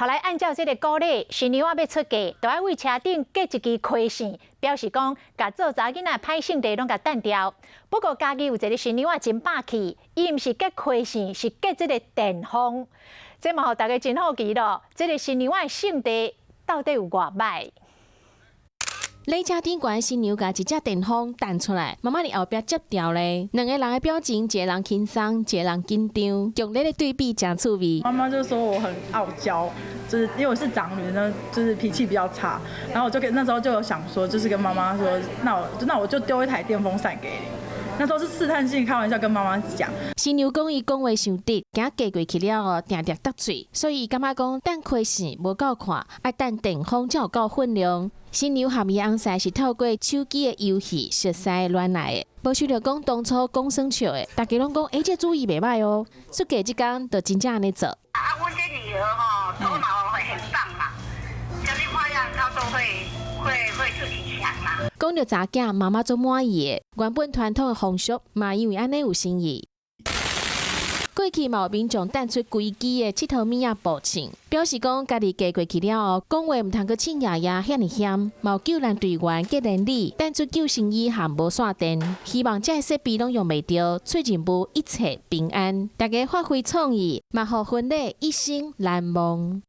後來按照這个古禮，新娘仔欲出嫁，著愛為車頂結一支開線，表示講共做查某囡仔歹性地攏共擲掉。不過嘉義有一个新娘仔真霸氣，伊毋是結開線，是結這个電風。這嘛予大家真好奇囉，這个新娘仔性地到底有偌䆀？禮車頂懸新娘共一隻電風擲出來，媽媽佇後壁接牢咧。兩个人的表情，一个人輕鬆，一个人緊張，強烈的對比誠趣味。媽媽就說我很傲嬌，就是因為我是長女呢，就是脾氣比較差。然後我就跟那時候就有想說，就是跟媽媽說，那我就丟一台電風扇給你。那時候是試探性開玩笑跟媽媽講。新娘講伊講話傷直，驚嫁過去了後定定得罪，所以伊感覺講擲開線無夠看，愛擲電風才有夠分量。新娘和伊翁婿是透過手機的遊戲熟似戀愛的，無想著講當初講耍笑的，大家攏講欸，這主意袂䆀哦。出嫁這工就真正按呢做。啊，阮這女兒吼，頭腦很棒嘛，啥物花樣她都會自己想嘛。講著查囝，媽媽足滿意的，原本傳統的風俗嘛，因為按呢有新意。過去嘛有民眾擲出規支的𨑨迌物仔報稱，表示講家己嫁過去了後，講話毋通閣凊爺爺遐爾險，嘛有救難隊員結連理擲出救生衣和無線電，希望這个設備攏用袂著，出任務一切平安。大家發揮創意，嘛予婚禮一生難忘。